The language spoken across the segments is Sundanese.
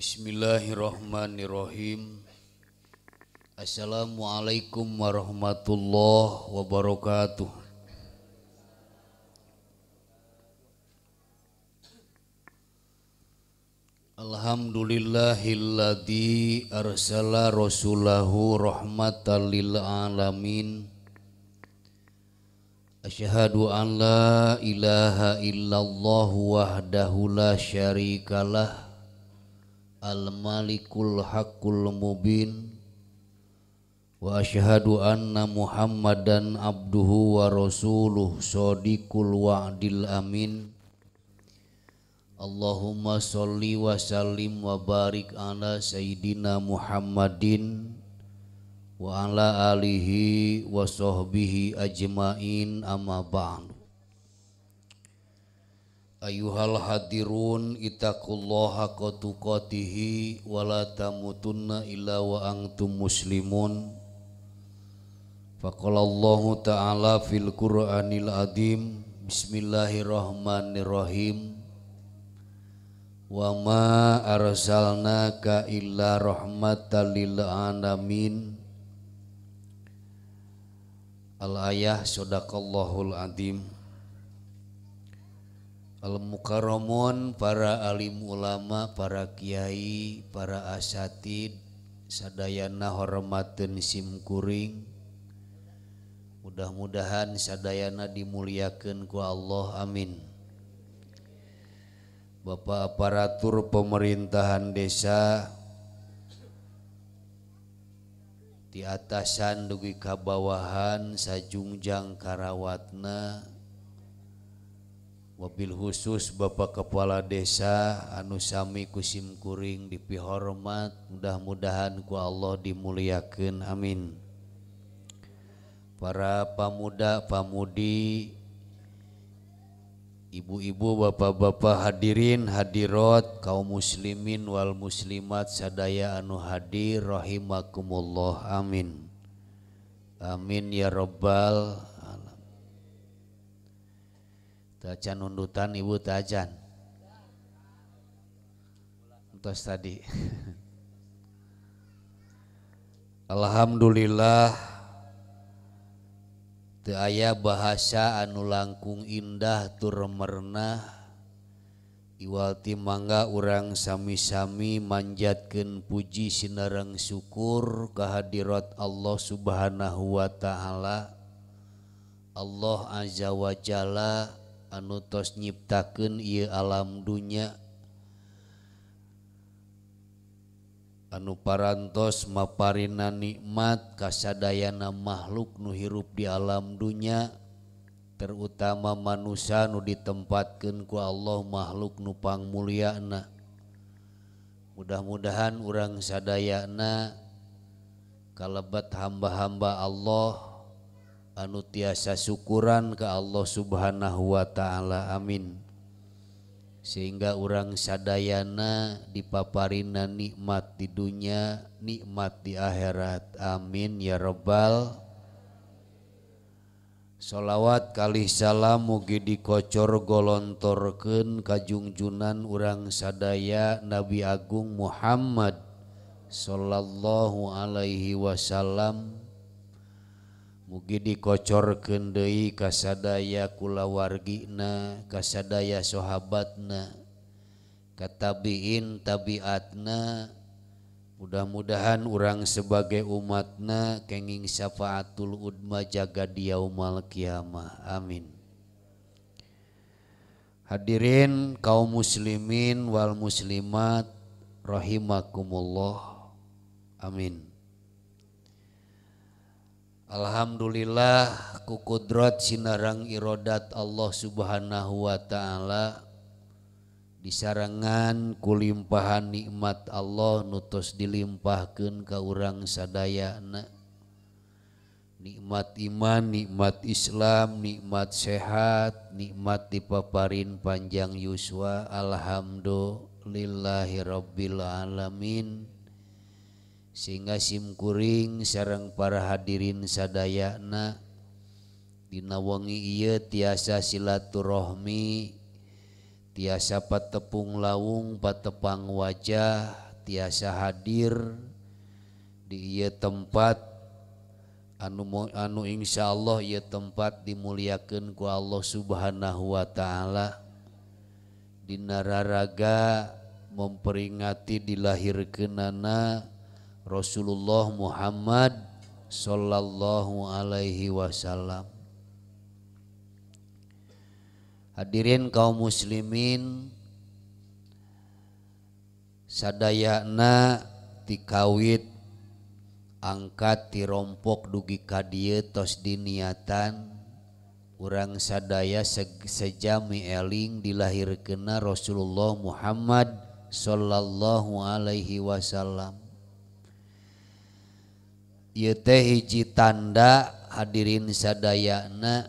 Bismillahirrahmanirrahim. Assalamualaikum warahmatullahi wabarakatuh. Alhamdulillahilladzi arsala rasulahu rahmatan lil alamin. Asyhadu an la ilaha illallah wahdahu la syarikalah al-malikul haqqul mubin. Wa asyhadu anna Muhammadan abduhu wa rasuluh shadiqul wa'dil amin. Allahumma sholli wa sallim wa barik ala sayyidina Muhammadin wa ala alihi wa sahbihi ajmain, amma ba'du. Ayuhal hadirun ittaqullaha haqqa tuqatihi wa la tamutunna illa wa antum muslimun. Faqala Allahu ta'ala fil Qur'anil azim, bismillahirrahmanirrahim. Wa ma arsalnaka illa rahmatan lil alamin. Al-ayah, sadaqallahul azim. Al-mukarramun, para alim ulama, para kiai, para asatid, sadayana hormateun simkuring. Mudah-mudahan sadayana dimuliakeun ku Allah, amin. Bapak aparatur pemerintahan desa di atasan dugi ka bawahan sajungjang karawatna, wabil khusus Bapak Kepala Desa anu sami ku simkuring dipihormat, mudah-mudahan ku Allah dimuliakeun, amin. Para pemuda pamudi, ibu-ibu, bapak-bapak, hadirin hadirat, kaum muslimin wal muslimat sadaya anu hadir rahimakumullah, amin. Amin ya rabbal alamin. Tacan undutan ibu tacan. Entos tadi. Alhamdulillah teu aya bahasa anu langkung indah tur merenah iwal ti mangga urang sami-sami manjatkeun puji sinareng syukur kehadirat Allah Subhanahu wa taala. Allah azza wa jalla anu tos nyiptakeun ieu alam dunya, anu parantos maparina nikmat kasadayana makhluk nu hirup di alam dunya, terutama manusia nu ditempatkeun ku Allah makhluk nu pangmulyana. Mudah-mudahan urang sadayana kalebet hamba-hamba Allah anu tiasa syukuran ke Allah Subhanahu wa taala, amin. Sehingga urang sadayana dipaparina nikmat di dunia, nikmat di akhirat, amin ya rabbal. Sholawat kalih salam mugi dikocor golontorkeun kajungjunan urang sadaya Nabi Agung Muhammad sallallahu alaihi wasallam. Mugi dikocorkeun deui kasadaya kulawargina, kasadaya sahabatna, katabiin tabiatna. Mudah-mudahan urang sebagai umatna kenging syafaatul udma jaga di yaumal kiamah, amin. Hadirin kaum muslimin wal muslimat rahimakumullah, amin. Alhamdulillah ku kudrat sinarang irodat Allah Subhanahu wa taala disarengan kulimpahan nikmat Allah nutos dilimpahkeun ka urang sadayana. Nikmat iman, nikmat Islam, nikmat sehat, nikmat dipaparin panjang yuswa. Alhamdulillahirabbil alamin. Sehingga simkuring sareng para hadirin sadayana dina wengi ieu tiasa silaturahmi, tiasa patepung lawung, patepang wajah, tiasa hadir di ieu tempat anu insyaallah ieu tempat dimuliakeun ku Allah Subhanahu wa taala dina raraga memperingati dilahirkeunana Rasulullah Muhammad sallallahu alaihi wasallam. Hadirin kaum muslimin sadayana tikawit angkat tirompok dugi ka dieu tos diniatan urang sadaya sejami eling dilahirkeunna Rasulullah Muhammad sallallahu alaihi wasallam. Ieu teh hiji tanda hadirin sadayana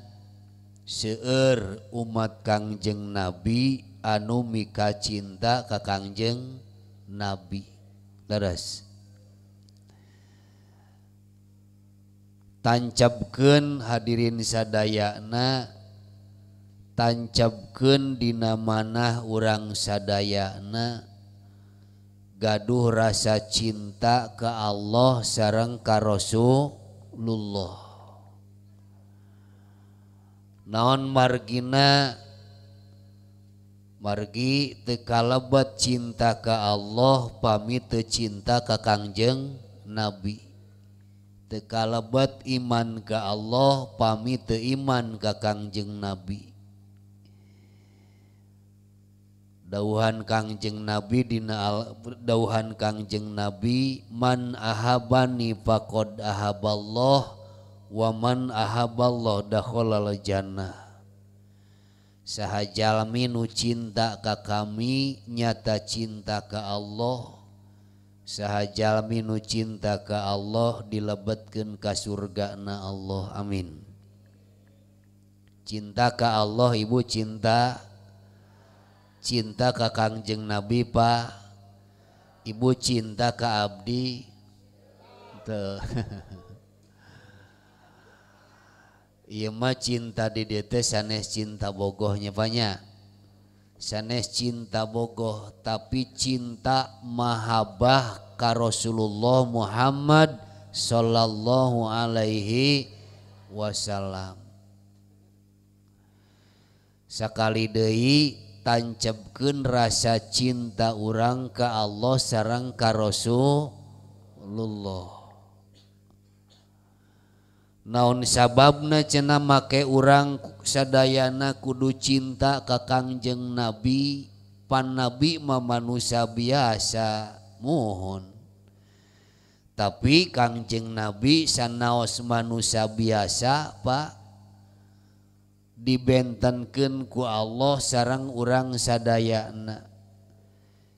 seueur umat Kangjeng Nabi anu mika cinta ka Kangjeng Nabi. Leres. Tancapkeun hadirin sadayana, tancapkeun dina manah urang sadayana gaduh rasa cinta ke Allah sareng ka Rasulullah. Naon margina, margi teu kalebet cinta ka Allah pami teu cinta ka Kangjeng Nabi. Teu kalebet iman ka Allah pami teu iman ka Kangjeng Nabi. Dauhan Kangjeng Nabi dina dauhan Kangjeng Nabi, man ahabani faqad ahaballah wa man ahaballah dakhalal jannah. Saha jalmi nu cinta ka kami nyata cinta ka Allah, saha jalmi nu cinta ka Allah dilebetkeun ka surgana Allah. Amin. Cinta ka Allah ibu cinta, cinta ka Kangjeng Nabi pak, ibu cinta ka abdi teu. Ieu mah cinta di dieu teh sanes cinta bogohnya banyak, sanes cinta bogoh tapi cinta mahabbah ka Rasulullah Muhammad sallallahu alaihi wasallam. Sakali deui tancapkeun rasa cinta urang ka Allah sareng ka Rasulullah. Naon sababna cenah make urang sadayana kudu cinta ka Kangjeng Nabi, pan Nabi mah manusia biasa mohon. Tapi Kangjeng Nabi sanaos manusia biasa pak, dibentenkeun ku Allah sareng urang sadayana.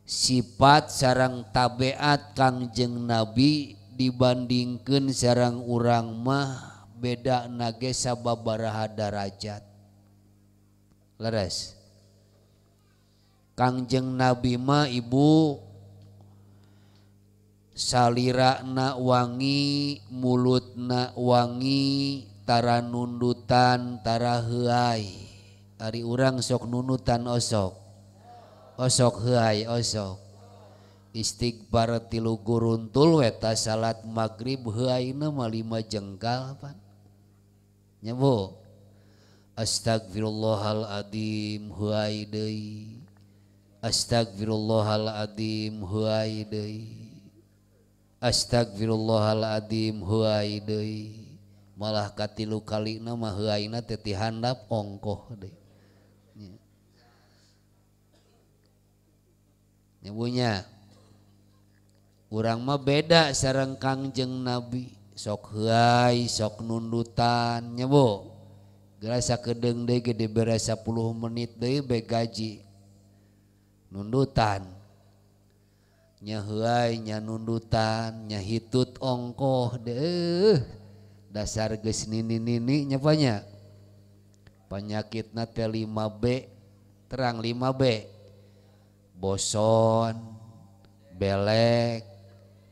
Sifat sareng tabiat Kangjeng Nabi dibandingkeun sareng urang mah beda nage sababaraha darajat. Leres. Kangjeng Nabi mah ibu salirana wangi, mulutna wangi, tara nundutan, tara heuay. Ari urang sok nunutan osok. Osok heuay osok. Istighfar tilu guruntul weta salat maghrib heuayna mah 5 jengkal pan. Nya bu. Astagfirullahaladzim heuay deui. Astagfirullahaladzim heuay deui. Astagfirullahaladzim heuay deui. Malah katilu kalina mah heuayna teh ti handap ongkoh deui. Nya bunya. Urang mah beda sareng Kangjeng Nabi, sok heuay, sok nundutan nya bu. Geura sakedeung deui ge dibere 10 menit deui be gaji. Nundutan. Nya heuay, nya nundutan, nya hitut ongkoh deuh. Dasar geus nini-nini nya nya. Penyakitna teh 5B, terang 5B. Boson, belek,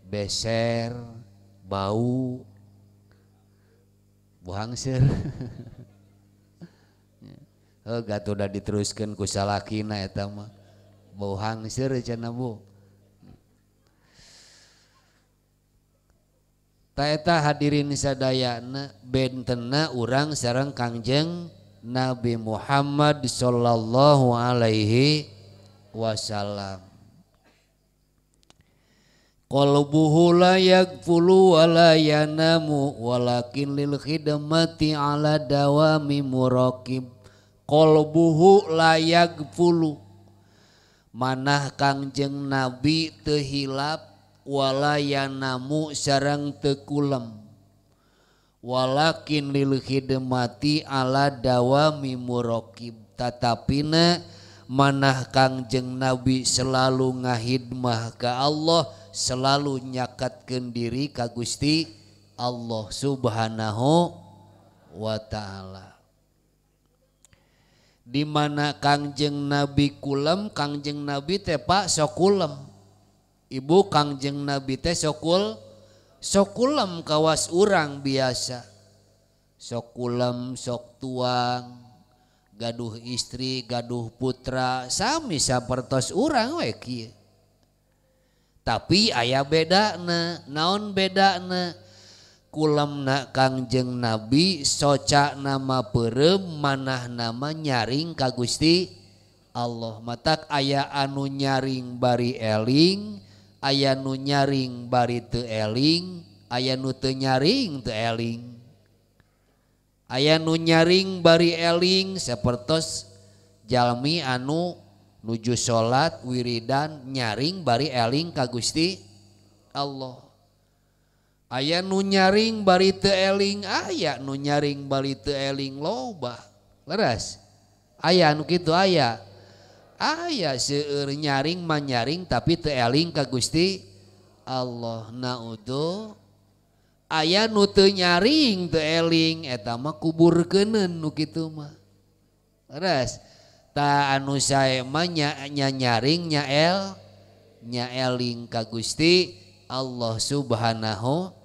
beser, bau, buhangseur. Heuh gatuh da diteruskeun ku salakina eta mah. Bau hangseur cenah Bu. Ta eta hadirin sadayana bentena urang sareng Kangjeng Nabi Muhammad sallallahu alaihi wasallam. Qalbuhu la yaghfulu wa la yanamu walakin lil khidmati ala dawami muraqib. Qalbuhu la yaghfulu, manah Kangjeng Nabi teu hilap, wala yanamu sareng teu kulem, walakin lil khidmati ala dawami muraqib. Tatapina manah Kangjeng Nabi selalu ngahidmah ka Allah, selalu nyakatkeun diri ka Gusti Allah Subhanahu wa ta'ala. Di mana Kangjeng Nabi kulem, Kangjeng Nabi teh Pak sok kulem. Ibu Kangjeng Nabi teh sok kulem kawas urang biasa. Sok kulem, sok tuang, gaduh istri, gaduh putra, sami sapertos urang we kieu. Tapi aya bedana, naon bedana? Kulemna Kangjeng Nabi soca nama peureum, manah nama nyaring ka Gusti Allah. Matak aya anu nyaring bari eling, aya nu nyaring bari teu eling, aya nu teu nyaring teu eling. Aya nu nyaring bari eling sapertos jalmi anu nuju salat wiridan nyaring bari eling ka Gusti Allah. Aya nu nyaring bari teu eling, aya nu nyaring bari teu eling loba. Leres. Aya nu kitu aya. Aya seueur nyaring mah nyaring tapi teu eling ka Gusti Allah. Naudzu. Aya nu teu nyaring teu eling eta mah kuburkeuneun nu kitu mah. Leres. Ta anu sae mah nya nyaring nya el nya eling ka Gusti Allah Subhanahu.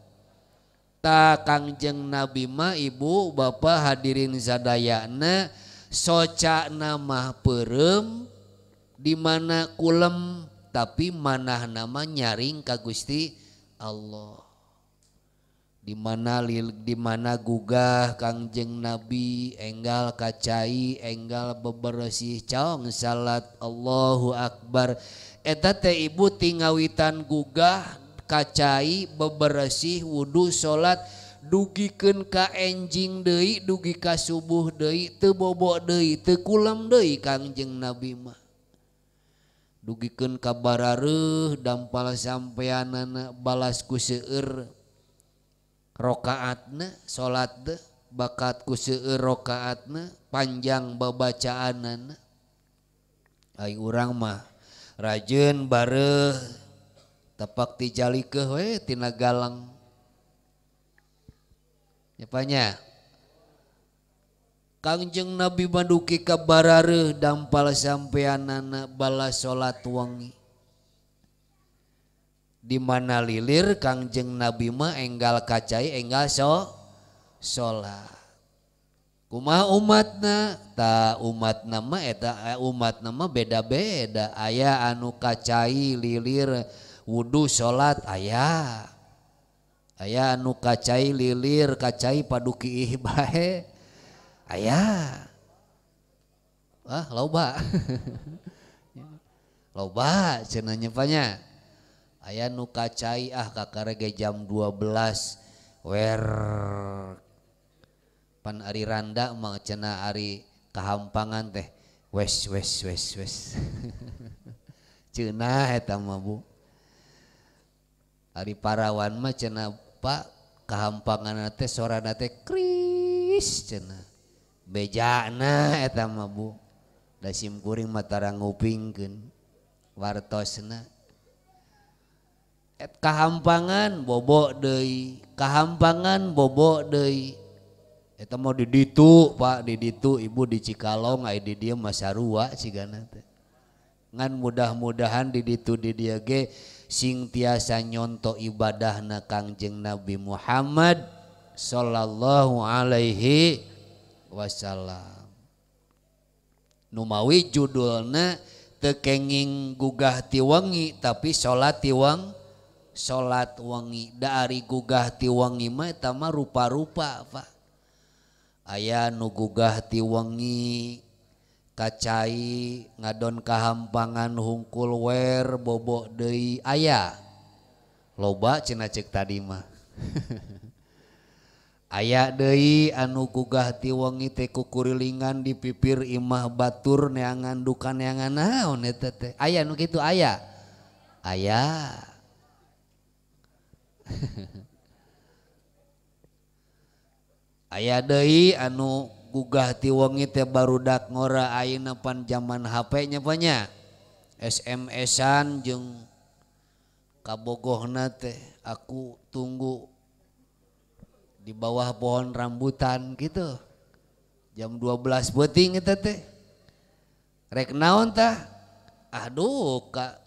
Ta Kangjeng Nabi mah ibu bapak hadirin sadayana soca nama peureum di mana kulem tapi manah nama nyaring ka Gusti Allah. Di mana di mana gugah Kangjeng Nabi enggal kacai enggal beberesih caong salat Allahu Akbar. Eta teh ibu tingawitan gugah kacai beberesih wudu salat dugikeun ka enjing deui dugi ka subuh deui teu bobo deui teu kulem deui Kangjeng Nabi mah. Dugikeun ka barareuh dampal sampeanana balas ku seueur rakaatna salat teh bakat ku seueur rakaatna panjang babacaanana. Ai urang mah rajeun bareuh tepak ti jalikeuh we tina galang. Nyapanya Kangjeng Nabi maduki ka barareuh dampal sampeanana balas salat wengi. Di mana lilir Kangjeng Nabi mah enggal kacai enggal salat. Kumaha umatna? Ta umatna mah eta umatna mah beda-beda. Aya anu kacai lilir wudu salat aya. Aya anu kacai lilir kacai paduki ih bae aya. Ah loba. Loba cenah nya. Aya nu kacai ah kakarege jam 12 wer pan ari randa mah cenah ari kahampangan teh wes wes wes wes. Cenah eta mah Bu. Ari parawan mah cenah Pak kahampangan teh sorana teh kris cenah. Bejana eta mah Bu. Da sim kuring mah tara ngupingkeun wartosna. Kahampangan bobo deui, kahampangan bobo deui. Eta mah di ditu Pak, di ditu ibu di Cikalong aya di dieu mah sarua cigana teh. Ngan mudah-mudahan di ditu di dieu ge sing tiasa nyonto ibadahna Kangjeng Nabi Muhammad sallallahu alaihi wasallam. Numawi judulna teu kenging gugah ti wengi tapi salat ti weng, salat wengi. Da ari gugah ti wengi mah eta mah rupa-rupa Pak. Aya nu gugah ti wengi kacai ngadon kahampangan hungkul wer bobo deui aya. Loba cenah ceuk tadi mah. Aya deui anu gugah ti wengi teh kukurilingan di pipir imah batur neangan duka neangan naon eta teh. Aya nu kitu aya. Aya. Aya deui anu gugah ti wengi teh barudak ngora ayeuna pan jaman HP nya nya. SMS-an jeung kabogohna teh aku tunggu di bawah pohon rambutan gitu. Jam 12 peuting eta teh. Rek naon tah? Aduh ka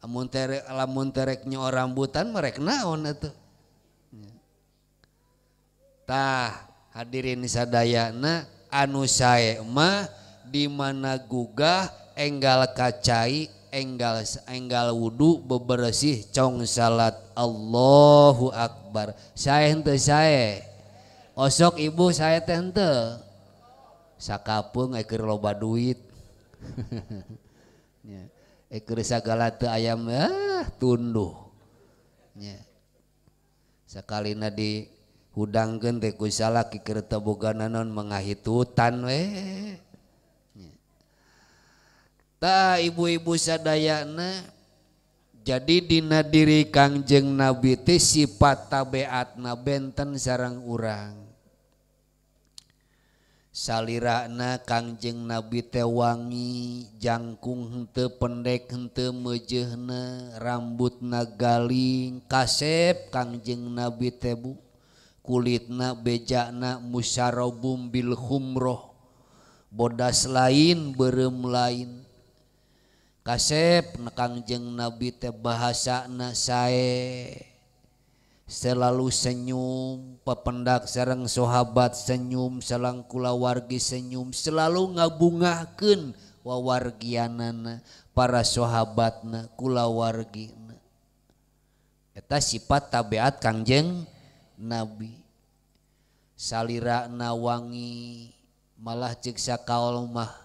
amun terek lamun terek nyo rambutan mah rek naon atuh. Tah hadirin sadayana anu sae mah di mana gugah enggal kacai enggal wudu bebersih cong salat Allahu Akbar. Sae henteu sae. Osok ibu sae teh henteu. Sakapeung keur loba duit. Nya. Keur sagala teu ayam tunduh. Nya. Sakalina di hudangkeun teh ku salaki keur teu boga naon mangahitutan we. Tah ibu-ibu sadayana jadi dina diri Kangjeng Nabi teh sifat tabiatna benten sareng urang. Salirana Kangjeng Nabi teh wangi, jangkung henteu pendek henteu meujeuhna, rambutna galing, kasep Kangjeng Nabi teh bu. Kulitna bejakna musyarabum bil khumroh, bodas lain beureum lain. Kasep Kangjeng Nabi teh bahasana sae, selalu senyum, pependak sareng sahabat senyum, sareng kulawargi senyum, selalu ngabungahkeun wawargianana para sahabatna kulawargina. Eta sifat tabiat Kangjeng Nabi. Salirana wangi, malah ceuk sakaol mah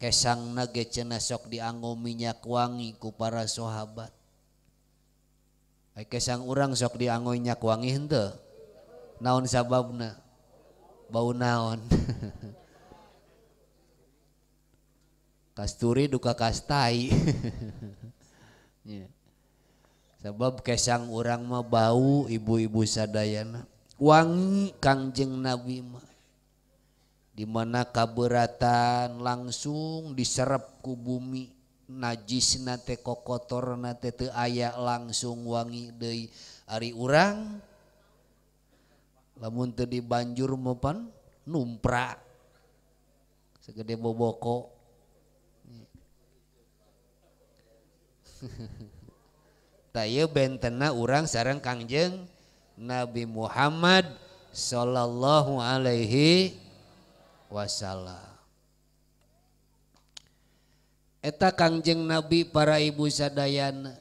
kesangna ge cenah sok dianggo minyak wangi ku para sahabat. Ai kesang urang sok dianggo minyak wangi henteu? Naon sababna? Bau naon? Kasturi duka kastai. Sebab kesang urang mah bau ibu-ibu sadayana. Wangi Kangjeng Nabi mah. Di mana kaberatan langsung diserap ku bumi, najisna teh kokotorna teh teu aya langsung wangi deui. Ari urang lamun teu dibanjur mah pan numpra segede boboko. Tah ieu bentena urang sareng Kangjeng Nabi Muhammad sallallahu alaihi wasallam. Eta Kangjeng Nabi para ibu sadayana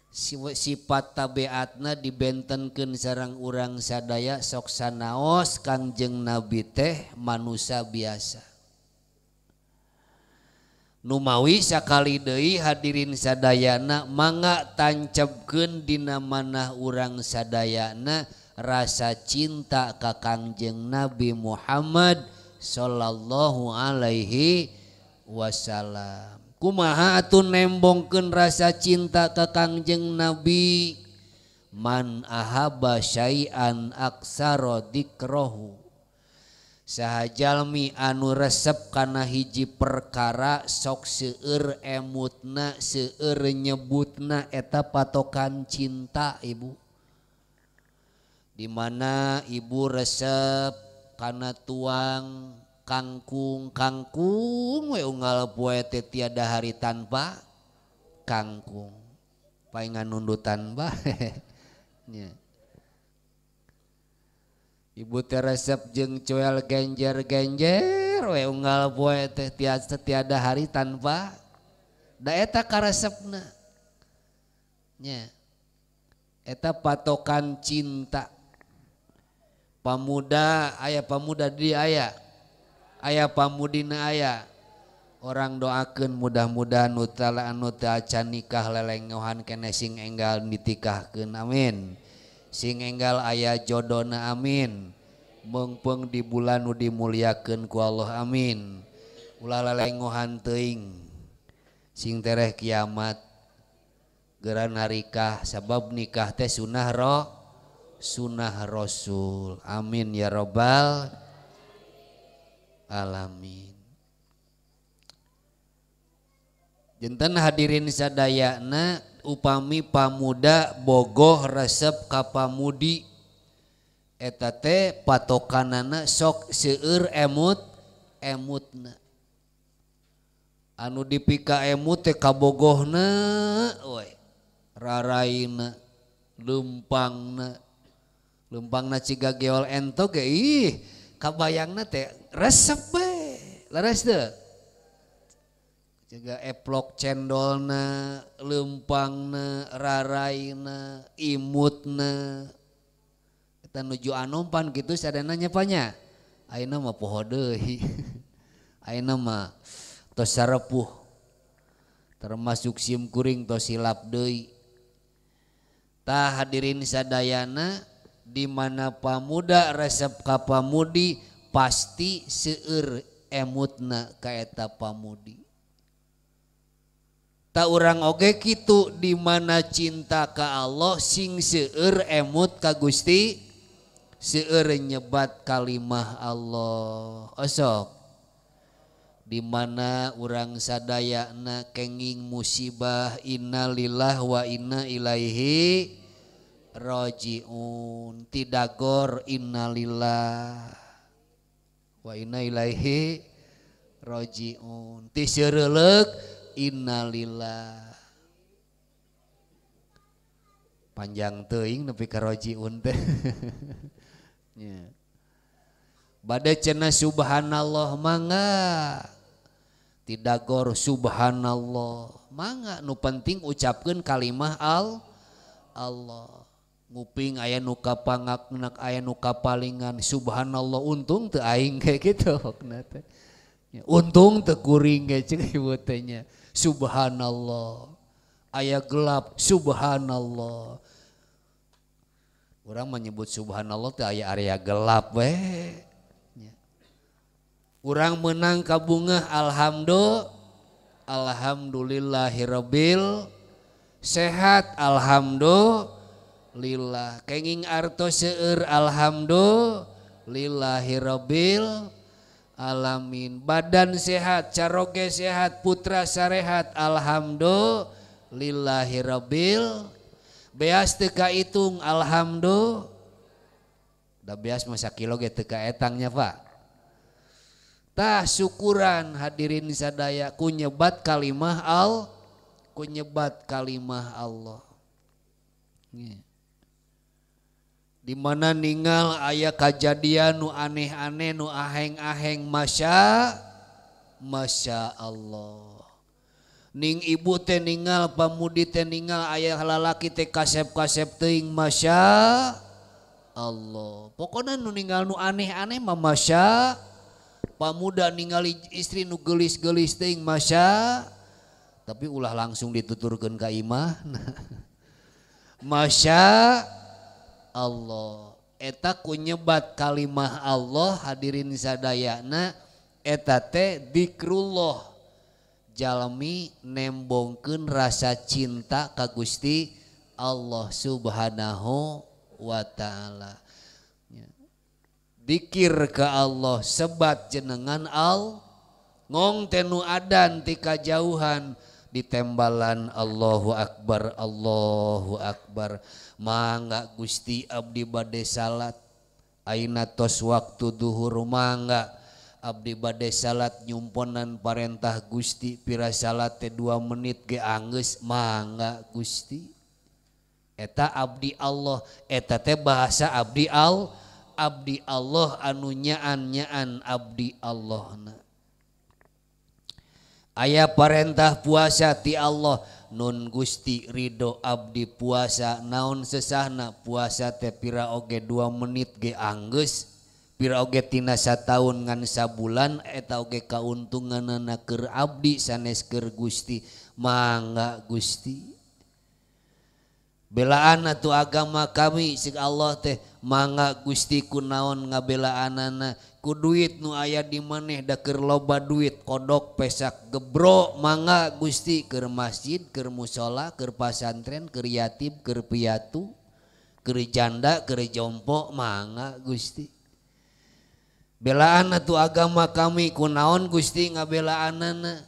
sifat tabiatna dibentenkeun sareng urang sadaya sok sanaos Kangjeng Nabi teh manusia biasa. Numawi sakali deui hadirin sadayana mangga tancapkeun dina manah urang sadayana rasa cinta ka Kangjeng Nabi Muhammad sallallahu alaihi wasallam. Kumaha atuh nembongkeun rasa cinta ka Kangjeng Nabi? Man ahaba syai'an aksara dikrohu. Saha jalmi anu resep kana hiji perkara sok seueur emutna seueur nyebutna eta patokan cinta ibu. Di mana ibu resep kana tuang kangkung kangkung we unggal poe teh tiada hari tanpa kangkung. Paingan nundutan bae. Nya. Ibu teh resep jeung coel genjer-genjer we unggal poe teh tiada hari tanpa da eta karesepna. Nya. Eta patokan cinta. Pamuda aya pamuda di aya. Aya pamudina aya. Orang doakeun mudah-mudahan nu anu teu acan nikah lelengohan keneh sing enggal ditikahkeun amin. Sing enggal aya jodona amin. Meungpeung di bulan nu dimuliakeun ku Allah amin. Ulah lelengohan teuing. Sing tereh kiamat geura narikah sabab nikah teh sunah ro sunah rasul amin ya robbal alamin. Janten hadirin sadayana upami pamuda bogoh resep ka pamudi eta teh patokanana sok seueur emut emutna anu dipika emut teh kabogohna we raraina leumpangna leumpangna ciga geol ento ge ih kabayangna teh resep we leres teu ciga eplok cendolna leumpangna raraina imutna eta nuju anompan kitu sadayana nya nya ayeuna mah poho deui ayeuna mah tos sarepuh termasuk sim kuring tos silap deui. Tah hadirin sadayana di mana pamuda resep ka pamudi pasti seueur emutna ka eta pamudi. Ta urang oge kitu di mana cinta ka Allah sing seueur emut ka Gusti seueur nyebat kalimah Allah. Osok di mana urang sadayana kenging musibah innalillahi wa inna ilaihi rajiun tidagor innalillah wa inna ilaihi rajiun ti seureuleuh innalillah panjang teuing nepi ka rajiun teh. Nya bade cenah subhanallah mangga tidagor subhanallah mangga nu penting ucapkeun kalimah al Allah. Nguping aya nu kapangaknak aya nu kapalingan subhanallah untung teu aing kayak gitu hokna teh. Untung teu kuring ge ceuk ibu teh nya. Subhanallah. Aya gelap subhanallah. Urang menyebut subhanallah teh aya area gelap we. Urang menang ka bungah alhamdulillah alhamdulillahirabbil sehat alhamdulillah kenging arto seueur alhamdulillahirabbil alamin badan sehat caroge sehat putra sarehat alhamdulillahirabbil beas teu kaitung alhamdulillah da beas mah sakilo ge teu kaetangnya Pak. Tah syukuran hadirin sadaya ku nyebat kalimah al ku nyebat kalimah Allah. Di mana ningal aya kajadian nu aneh-aneh nu aheng-aheng masya masya Allah. Ning ibu teh ningal pamudi teh ningal aya lalaki teh kasep-kasep teuing masya Allah. Pokona nu ningal nu aneh-aneh mah masya pamuda ningali istri nu geulis-geulis teuing masya tapi ulah langsung dituturkeun ka imah. Masya Allah eta ku nyebat kalimah Allah hadirin sadayana eta teh dzikrullah jalmi nembongkeun rasa cinta ka Gusti Allah Subhanahu wa taala. Dikir ke Allah sebat jenengan al ngong tenu adan ti kajauhan ditembalan Allahu Akbar Allahu Akbar mangga Gusti abdi bade salat ayeuna tos waktu duhur mangga abdi bade salat nyumponan parentah Gusti pira salat teh 2 menit ge anggeus mangga Gusti eta abdi Allah eta teh bahasa abdi al abdi Allah anu nyaan-nyaan abdi Allahna. Aya parentah puasa ti Allah nun Gusti ridho abdi puasa naon sesahna puasa teh pira oge 2 menit ge anggeus pira oge tina sataun ngan sabulan eta oge kauntunganana keur abdi sanes keur Gusti mangga Gusti. Belaan atuh agama kami sik Allah teh mangga Gusti kunaon ngabelaanana ku duit nu aya di maneh da keur loba duit kodok pesak gebro mangga Gusti keur masjid keur musala keur pasantren keur yatim keur piatu keur janda keur jompo mangga Gusti. Belaan atuh agama kami kunaon Gusti ngabelaanana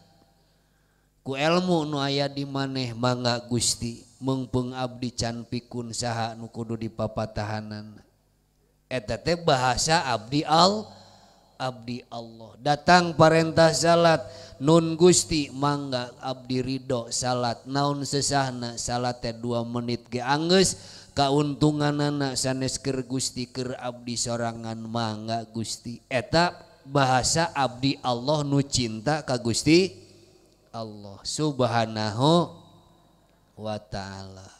ku ilmu nu aya di maneh mangga Gusti mengpeng abdi can pikun saha nu kudu dipapatahanan. Eta teh bahasa abdi al abdi Allah. Datang parentah salat nun Gusti mangga abdi ridho salat naon sesahna salat teh 2 menit ge anggeus kauntunganana sanes keur Gusti keur abdi sorangan mangga Gusti. Eta bahasa abdi Allah nu cinta ka Gusti Allah Subhanahu wa ta'ala.